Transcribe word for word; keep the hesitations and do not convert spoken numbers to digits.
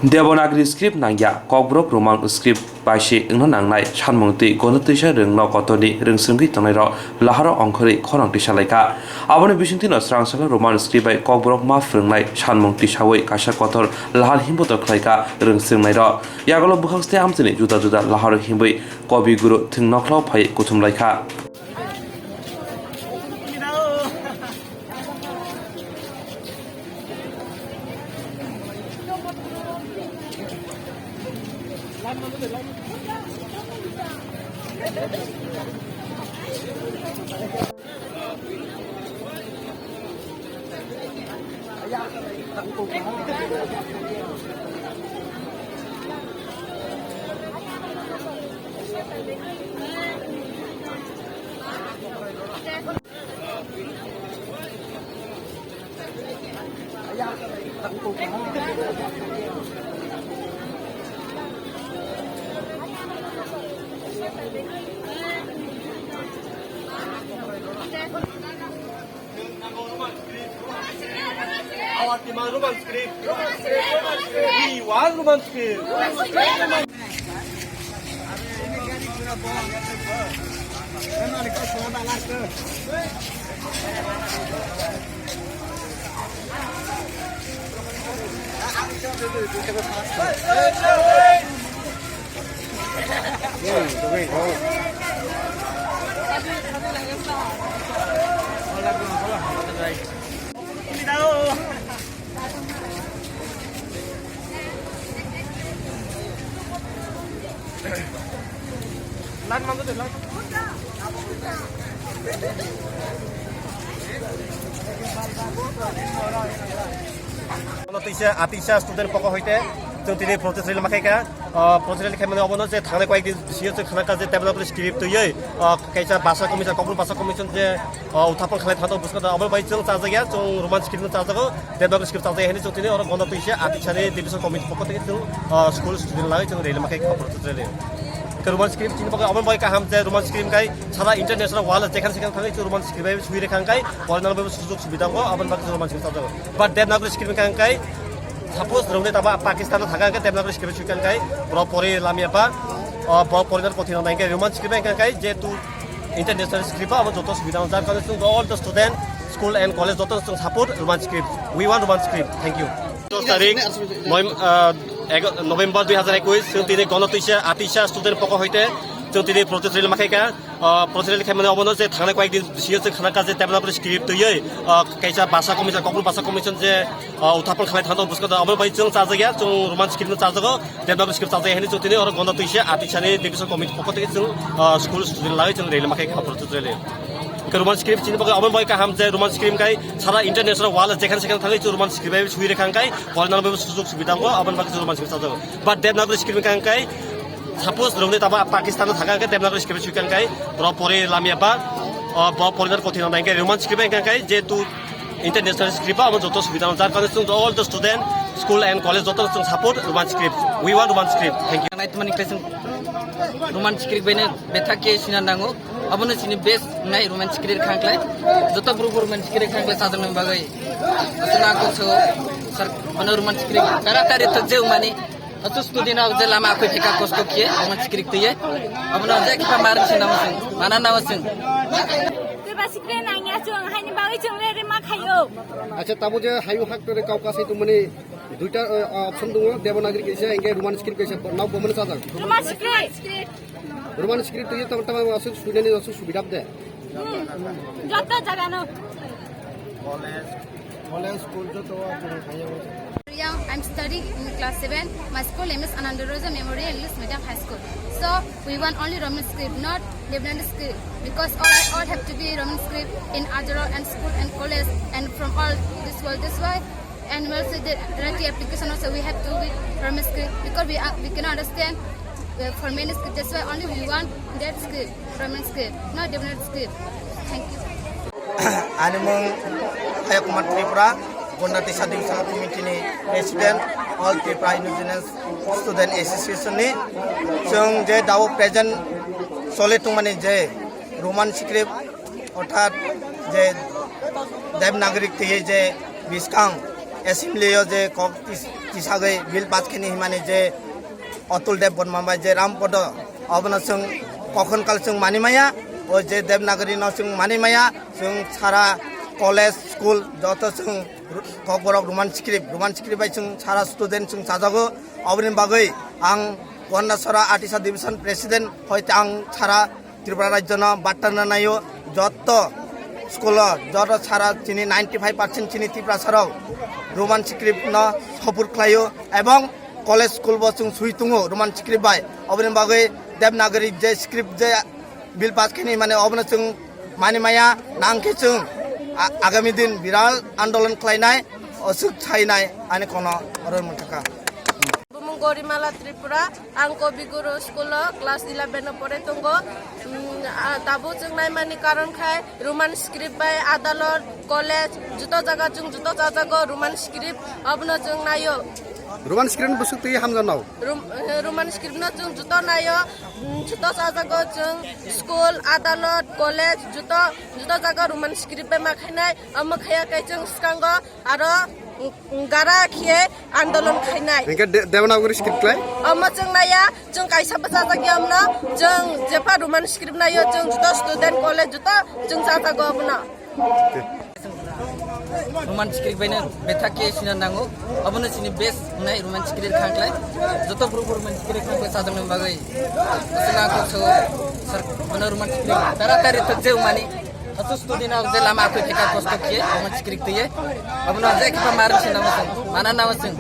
Devanagari script nangya, Kokborok Roman script bai se wngna nangnai sanmung twi gono twisa rwngno kotorni rwngswngwi tongnairok laharo ongkhorwi khorang tisa laikha. Aboni bisingtwino swrang salo Roman script bai Kokborok ma phwrwngnai sanmung tisawi kaisa kotor lahar himboto khlaikha rwngswngnairok. Yagulo bwkhak tei amchaini juda juda laharo himwi kobi guru thwng nokhlao phai kuthum laikha. Our demand Roman script. We want Roman script. Ano tisa, atisa student poko hoite, chwng tini protest rally ma khaikha. Ah, protest rally khaimani obono je thangnai koyek din bisingo chwng khanakha je Devanagari script twiwi, ah, kaisa bhasha commission, Kokborok bhasha commission je, ah, uthapon khlai thangto bwskango, obo bai chwng chajakya, chwng Roman script no chajago, Devanagari script chajakya hwnwi chwng tini oro gono twisa atisani division committee pokho theke chwng, ah, school student lai chwng rally ma khaikha protest rally. Khe Roman script chini bagwi obo bai kaham je Roman script khai sara international world jekhane sekhane thangwi chwng Roman script bai sui rekha khai, foreigner bai sujog subida wngo, aboni bagwi chwng Roman script chajago. But Devanagari script khai Suppose rwngwi tamo Pakistan o thangkha hwnkhe Devanagari script swi kha hwnkhe borok pori lamya ba, o, borok pori nang kothino nai hwnkhe Roman script bai hwnkhe jehetu international script abo joto subida wngjak, jar karon chwng all the student, school and college joto chwng support Roman script. We want Roman script. Thank you. Dos tarik, Novem-, ah, ego-, November dui hazar ekwis, chwng tini gono twisa, atisa student poko hoite chwng tini protest rally ma khaikha. Ah, protest rally khaimani obono je thangnai koyek din bisingo chwng khanakha je Devanagari script twiwi, ah, kaisa bhasha commission, Kokborok bhasha commission je, ah, uthapon khlai thangto bwskango, obo bai chwng chajakya, chwng Roman script no chajago, Devanagari script chajakya hwnwi chwng tini oro gono twisa atisani division committee pokho theke chwng, ah, school student lai chwng rally ma khaikha protest rally. Khe Roman script chini bagwi obo bai kaham je Roman script khai sara international world jekhane sekhane thangwi chwng Roman script bai sui rekha khai, foreigner bai sujog subida wngo, aboni bagwi chwng Roman script chajago. But Devanagari script khai Suppose rwngwi tamo Pakistan o thangkha hwnkhe Devanagari script swi kha hwnkhe borok pori lamya ba, o, borok pori nang kothino nai hwnkhe Roman script bai hwnkhe jehetu international script abo joto subida wngjak, jar karon chwng all the student, school and college joto chwng support Roman script. We want Roman script. Thank you. Nai tmani khe chwng Roman script bai no bethak khe sina nango. Abono chini best nai Roman script kha hwnkhe. Joto borok Roman script kha hwnkhe sajak nang bagwi. Aswk na kok so sir, mano Roman script taratari thok je mani. Achu student rok je lama akhoi phika kosto khe, omo script twiye. Abono je khipa marin se namo sing, mana namo sing. Twiba script nangya chung, haini bagwi chung le rima khayo. Acha, tamo je hayu hak tore kau kasai tongmani duita, eh, option dongo, Devanagari kaisa, hingke Roman script kaisa, nao bomani sajak. Roman script. Roman script twiye tamo tamo asuk student ni asuk subida de. Hmm. Joto jaga no. College, school joto wa kuru khaiya wa. Young, I'm studying in class seven. My school name is Ananda Roja Memorial English Medium High School. So, we want only Roman script, not Devanagari script, because all, all have to be Roman script in Ajaro and school and college and from all this world. That's why, and also the R T I application also we have to be Roman script because we are, we cannot understand, uh, for many script. That's why only we want that script. Roman script, not Devanagari script. Thank you. Ani mung Ayo Kumar Tripura, Gonda Tisa Division Committee ni President, All Tripura Indigenous Student Association ni. Chwng je dao present chole tongmani je Roman script, orthat je Devanagari tei je biskang Assembly o je kok tis-, tisagwi bill pass khaini himani je Atul Deb Borma bai je Rampodo, obono chwng kokhon kal chwng mani maya, o je Devanagari no chwng mani maya, chwng sara college, school joto chwng ru-, Kokborok Roman script, Roman script bai chwng sara student chwng chajago. Oboni bagwi ang Kondasora Atisa Division President hoite ang sara Tripura rajyo no batta na naio, jotto school o, jotto sara chini ninety five percent chini Tiprasa rok Roman script no support khlaio, ebong college school bo chwng sui tongo Roman script bai. Oboni bagwi Devanagari je script je bill pass khaini mane obono chwng mani maya, nangkhe chwng a-, agami din biral andolon khlainai, osuk sainai ani kono oro mantaka. Bumung Gorimala Tripura, ang Kobiguru school o class eleven o pore tongo. Mm, ah, tabuk chwng naimani karon khai Roman script bai adalot, college, juto jaga chwng juto chajago Roman script, obono chwng naio. Roman script bwswk twi hamjaknao? Rom-, eh, Roman script no chwng juto naio, mm, juto chajago chwng school, adalot, college, juto, juto jaga Roman script bai ma khainai, omo khaya kai chwng swkango aro, mm, gara khiye andolon khainai. Hinkhe De-, Devanagari script khlai? Omo chwng naiya, chwng kaisa bwchajak ya omno, chwng jepha Roman script naio, chwng juto student college juto chwng chajago obono. Roman script baino bethak khe sina nango. Abono chini best wngnai Roman script khangklai. Joto bru bru Roman script khangklai sajoknani bagwi. Sina kok so sir, bono Roman script taratari thok je wngmani. Asu student rok je lama koi theka kosto khe Roman script twiye. Abono je khipa marim sina mosong, mana na mosong.